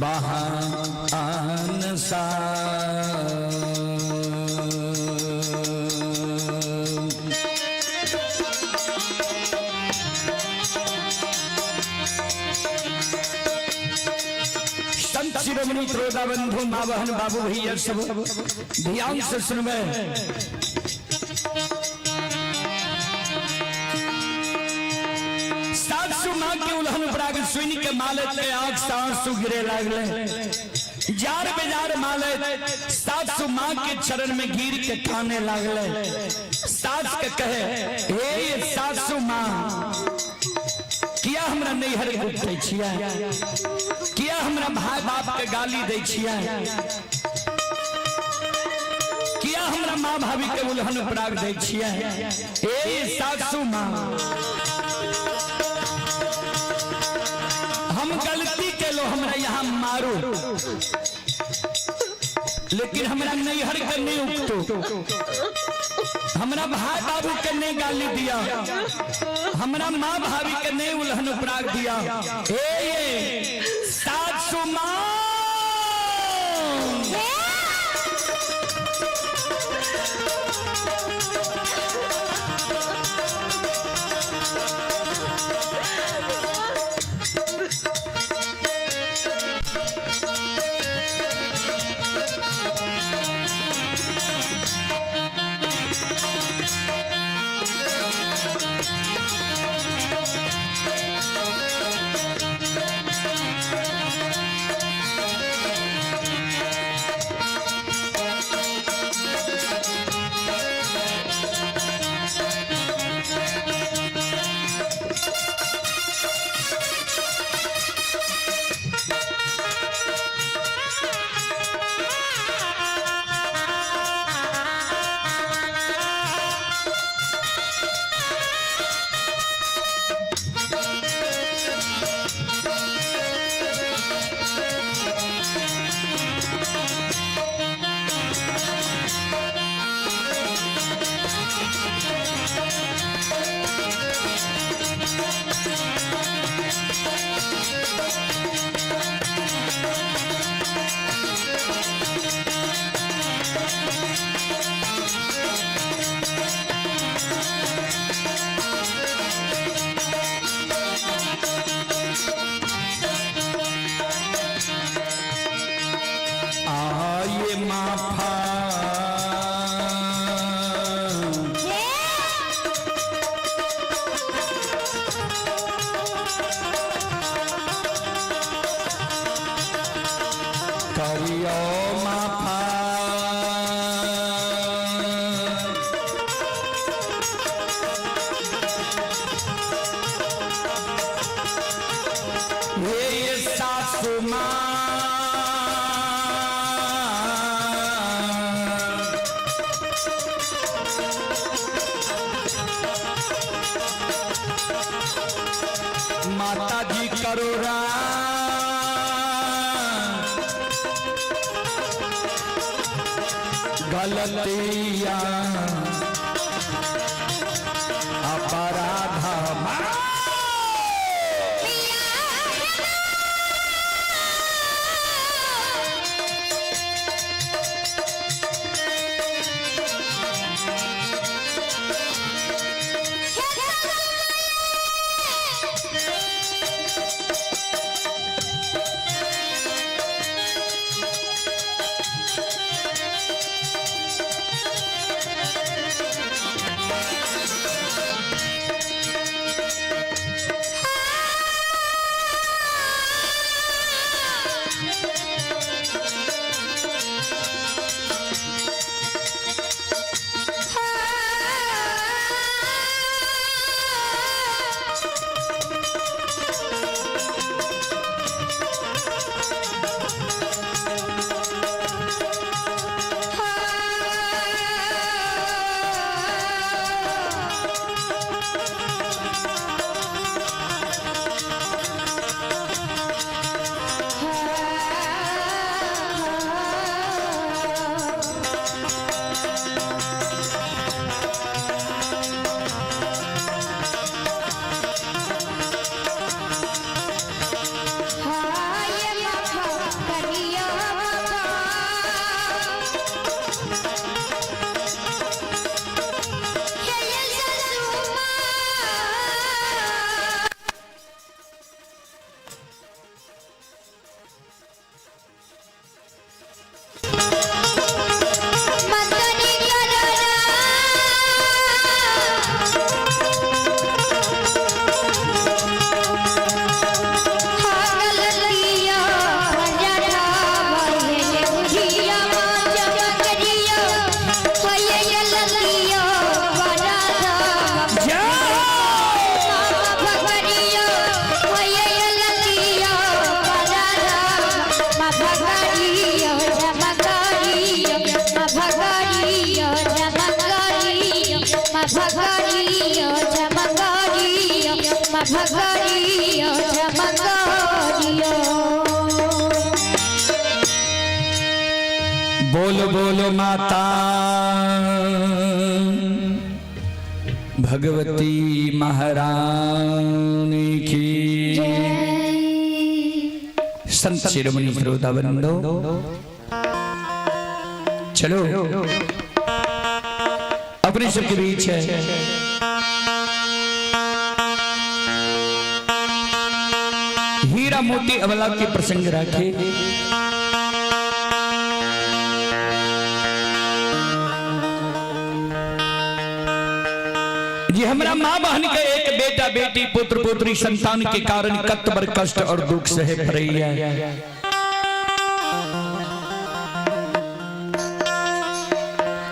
बहान सा। संत शिरोमणि त्रोदा बंधु माँ बहन बाबू भैया सब ध्यान से सुनबे। सासू माँ के उल्हन पराग सुन के मालत के आंख से आंसू गिरे लागले। जार बेजार मालत सासू माँ के चरण में गिर के काने लागले। सास के कहे, हे सासू माँ, किया हमरा नैहर गुप्तै छियै, किया हमरा भाई बाप के गाली दै छियै, किया हमरा माँ भाभी के उल्हन पराग दै छियै? हे सासू माँ, हम गलती केलो, हमरा यहाँ मारू, लेकिन हमरा नैहर के नहीं उगतो, हमरा भाई बाबू के नहीं गाली दिया, हमरा माँ भाभी के नहीं उल्हन उपराग दिया। हे सासू माँ, आये माफा करियो माफा, हे सासू माँ, माता जी करो गलतिया अपराध। भगरियो झमकरियो। बोलो बोलो माता भगवती महारानी की। संत शिरोमणि श्रोता बंधो, चलो अपने सबके बीच है हीरा मोती अबला के प्रसंग रखे। जी हमरा माँ बहन के एक बेटा बेटी पुत्र पुत्री संतान के कारण कत बर कष्ट और दुख सहे पड़ैया।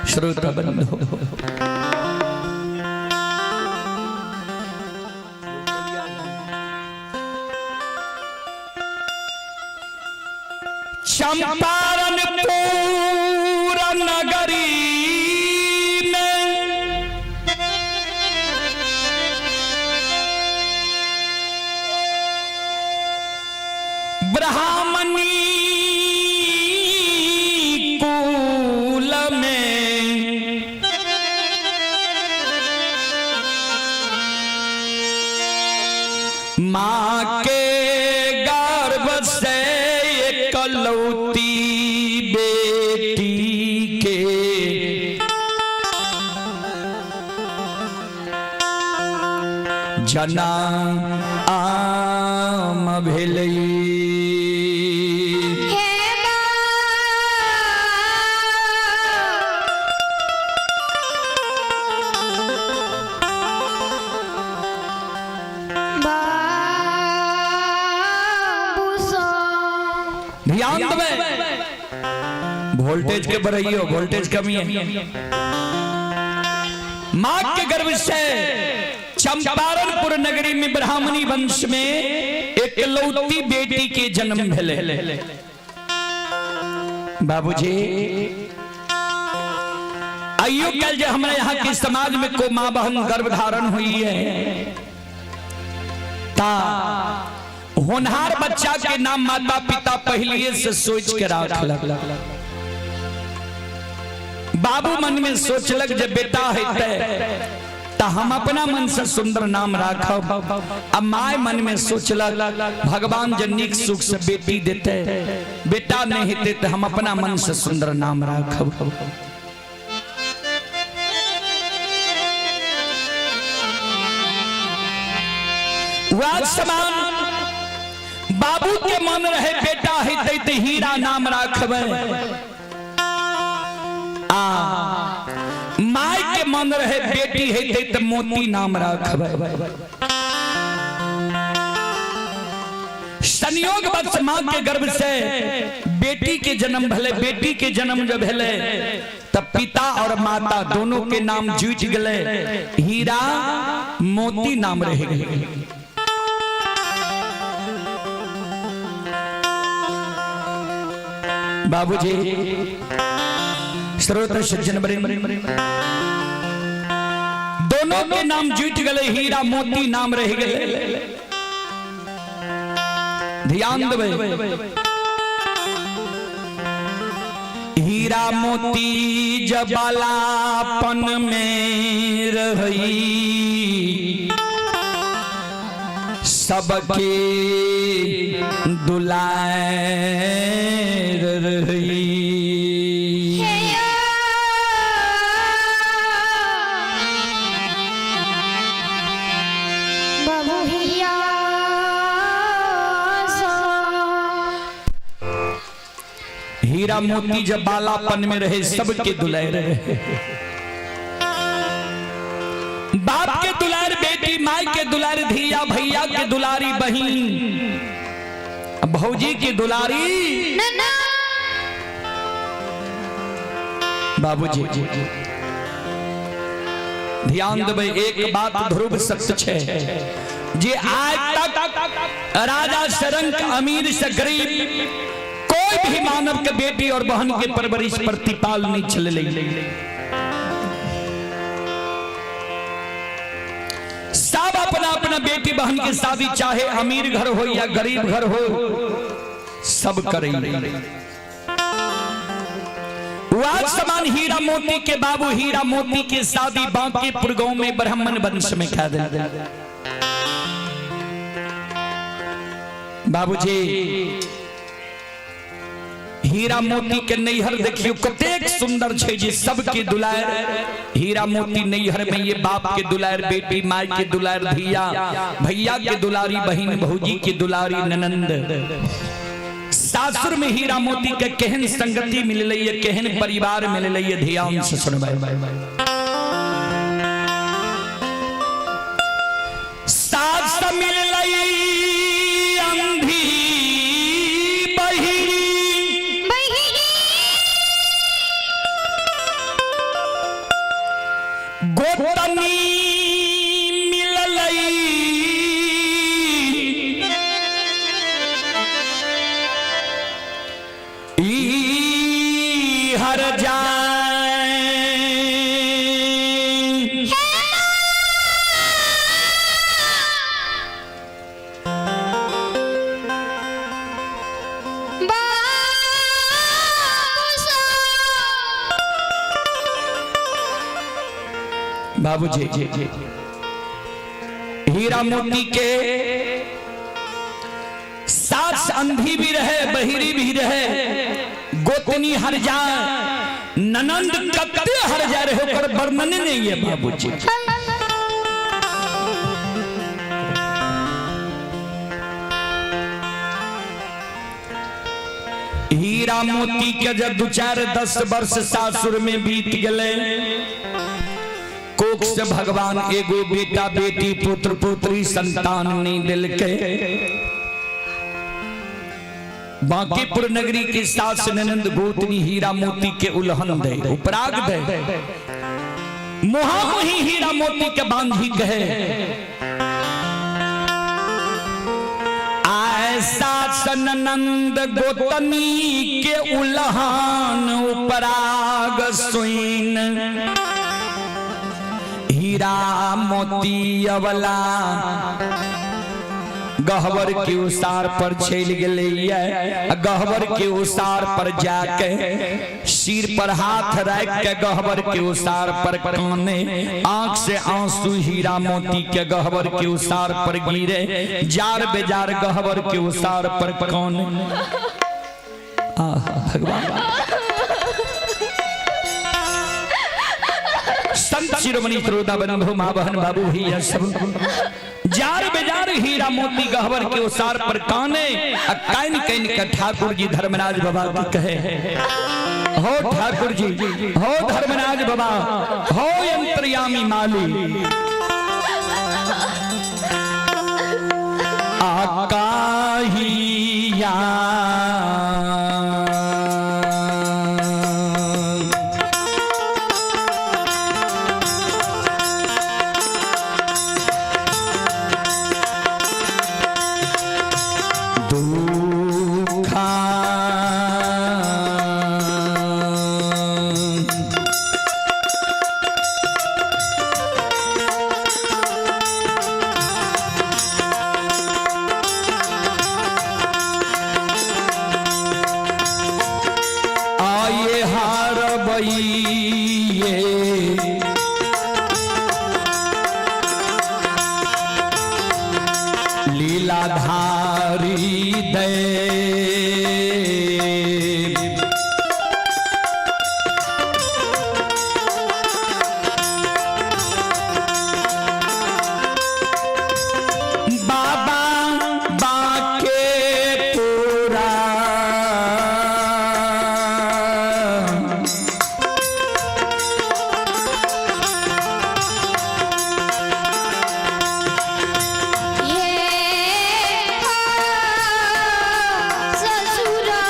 श्रोता बंधु, चंपारण पूरा नगरी में ब्राह्मणी कुल में माँ के गर्भ से एकलौती बेटी के जना आम भेलई। हे माँ, बाबू सो ध्यान देवे, वोल्टेज के बढ़ाइयो, वोल्टेज कमी है। मां के गर्भ से चंपारणपुर नगरी में ब्राह्मणी वंश में एकलौती बेटी के जन्म भेले। बाबूजी, आइयो कल जे हमारे यहाँ के समाज में को माँ बहन गर्भ धारण हुई है ता होनहार बच्चा के नाम माता पिता पहले से सोच के राखलक। बाबू मन में सोचलक जे बेटा हेतै त हम अपना मन से सुंदर नाम राखब, आ my मन में सोचलक भगवान जे नीक सुख से बेटी देते, बेटा नहीं हेतै त हम अपना मन से सुंदर नाम राखब। वह समान बाबू के मन रहे बेटा हेतै त हीरा नाम राखबै, आ my के मन रहे बेटी हेतै त मोती नाम राखबै। संयोग वश मां के गर्भ से बेटी के जन्म भेले। बेटी के जन्म जब भेले तब पिता और माता दोनों के नाम जुट गए, हीरा मोती नाम रह गए। बाबूजी, श्रोत सज्जन वृंद, दोनों के नाम जुट गए, हीरा मोती नाम रह गए। ध्यान देवे, हीरा मोती जबलापन में रही सबके दुलार रही। हे बाबू हिया सो हीरा मोती जब बालापन में रहे सबके दुलार रहे। बाप के दुलार बेटी, माई के दुलार धिया, भैया के दुलारी बहिन, भौजी की दुलारी नन्ना। बाबूजी, ध्यान देबै, एक बात ध्रुव सत्य छै जे आज तक राजा से रंक, अमीर से गरीब, कोई भी मानव के बेटी और बहन के परवरिश प्रतिपाल नहीं चले। सब अपना अपना बेटी बहन के शादी चाहे अमीर घर हो या गरीब घर हो, सब करेंगे। वाज समान हीरा मोती के बाबू हीरा मोती के शादी बांकीपुर गांव में ब्राह्मण वंश में खा दे। बाबूजी हीरा मोती के नैहर देखियो कतेक सुंदर छे जी, सबके दुलार हीरा मोती नैहर में, ये बाप के दुलार बेटी, माई के दुलार धिया, भैया के दुलारी बहन, भौजी के दुलारी ननंद। सासुर में हीरा मोती के केहन संगति मिललै है, केहन परिवार मिललै है, ध्यान से सुनबै। सास मिललै अंधी बहिरी, गोतनी मिललै ई हर जाए। बाबूजी हीरा मोती के सास अंधी भी रहे, बहिरी भी रहे, गोतनी हर जाए, ननंद कत्ते हर जाए रहे, ओकर वर्णन नहीं है बाबूजी। हीरा मोती के जब 2-4-10 वर्ष सासुर में बीत गए, कोख से भगवान एगो बेटा बेटी पुत्र पुत्री संतान नहीं दिल के। बांकीपुर नगरी के सास ननंद गोतनी हीरा मोती के उल्हन दे, उपराग दे, मुहा मुही हीरा मोती के बांधी कहे, ऐसा ननंद गोतनी के उल्हन उपराग सुन हीरा मोती अवला गहवर के उसार पर चल गए। गहवर के उसार पर जाके सिर पर हाथ रख के गहवर के उसार पर काने, आंख से आंसू हीरा मोती के गहवर के उसार पर गिरे, जार बेजार गहवर के उसार पर काने। आह भगवान। संत शिरोमणि श्रोता बंधु माँ बहन बाबू भैया सब जार बेजार हीरा मोती गहवर के उसार पर काने, कान can के ठाकुर जी धर्मराज बाबा की कहे, हो ठाकुर जी, हो धर्मराज बाबा, हो अंतर्यामी माली, आकाहिया दुखा आये हारबइये लीलाधारी दे। बाबा बाके पूरा हे ससुरा।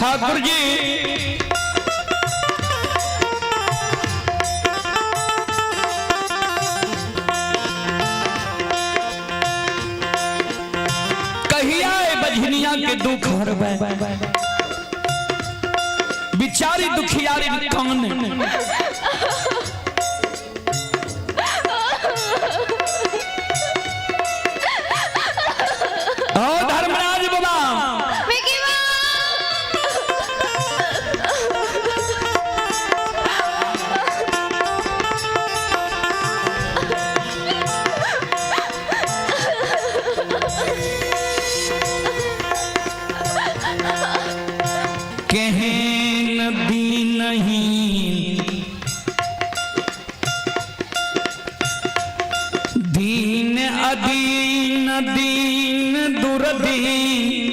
ठाकुर जी, कहिया ए बझनिया के दुख हरबै? बिचारी दुखियारी कौन? ओ धर्मराज बाबा, मिकी। केहन दीनहीन दीन अदीन दीन दुर्दीन,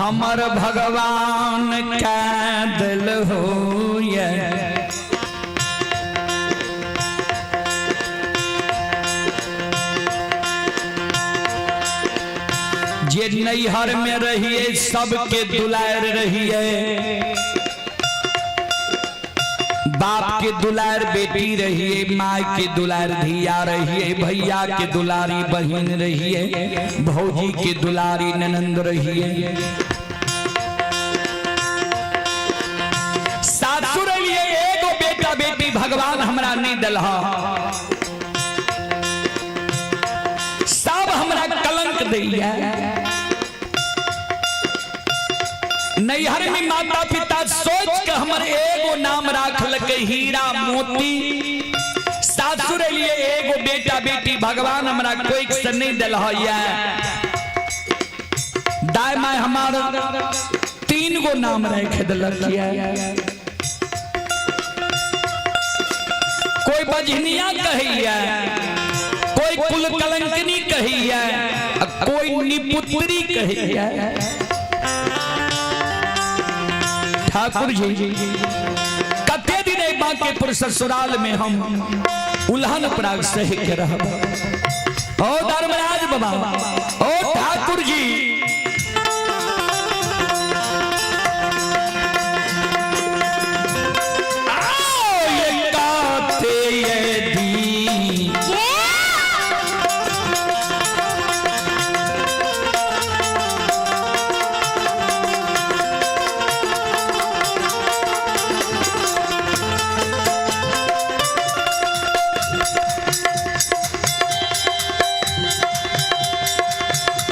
हमर भगवान कै दिल होय। जे नैहर में रहिए सबके दुलार रहिए, बाप के दुलार बेटी रहिए, माँ के दुलार धिया रहिए, भैया के दुलारी बहन रहिए, भौजी के दुलारी ननंद रहिए। सासुर लिए एगो बेटा बेटी भगवान हमरा नहीं दिल, सब हमरा कलंक दैया। नैहर में माता पिता सोच के हमर एगो नाम राखलक हीरा मोती। सासुर लिए एगो बेटा बेटी भगवान हमरा कोई से नहीं दिल। दाय my हमार 3 गो नाम रख दिलक। कोई बजनिया कहिया, कोई कुल कलंकनी कहिया, कोई निपुत्री कहिया। ठाकुर जी, कते दिन एहि बांकेपुर ससुराल में हम उल्हन पराग सह के रहब? ओ धर्मराज बाबा, ओ ठाकुर जी, आओ ये काते ये दी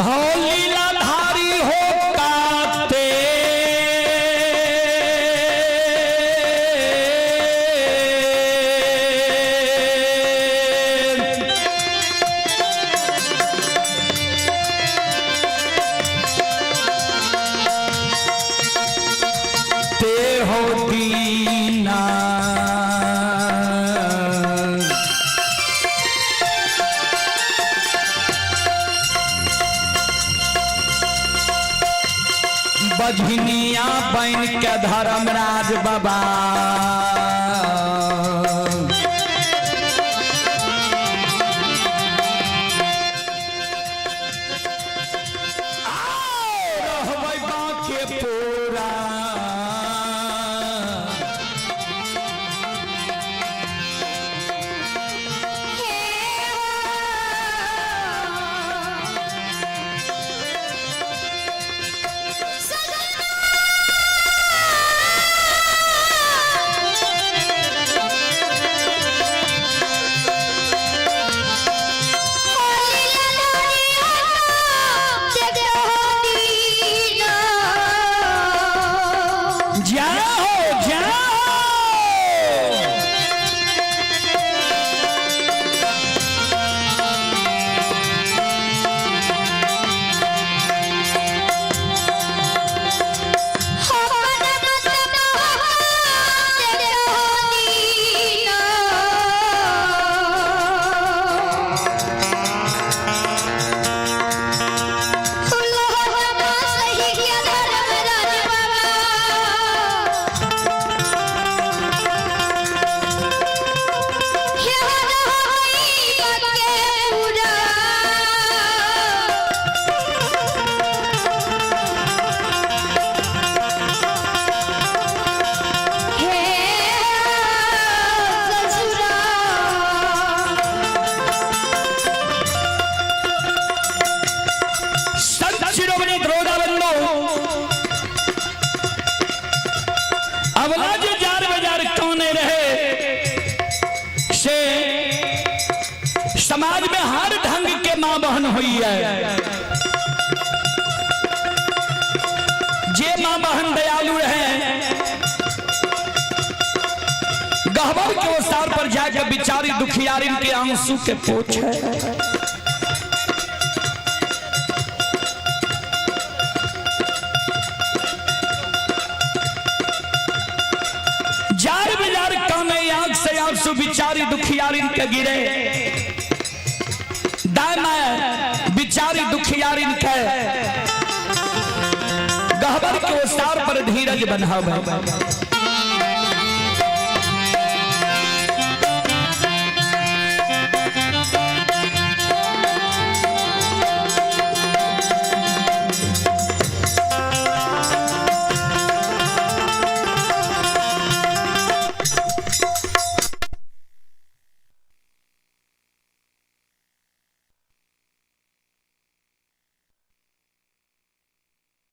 हो लीलाधारी हो काते ते हो दीना। बझनिया बन के धर्मराज बाबा आओ रहबै बांकेपुरा। समाज में हर ढंग के माँ बहन हुई है। जे माँ बहन दयालु रहे, गहबर के ओसार पर जाकर बिचारी दुखियारिन के आंसू के पोछे। जार बिजार काने आंख से आंसू बिचारी दुखियारिन के गिरे। दाएं माए बिचारी दुखियारिन के गहबर के ओसार पर धीरज बनावे।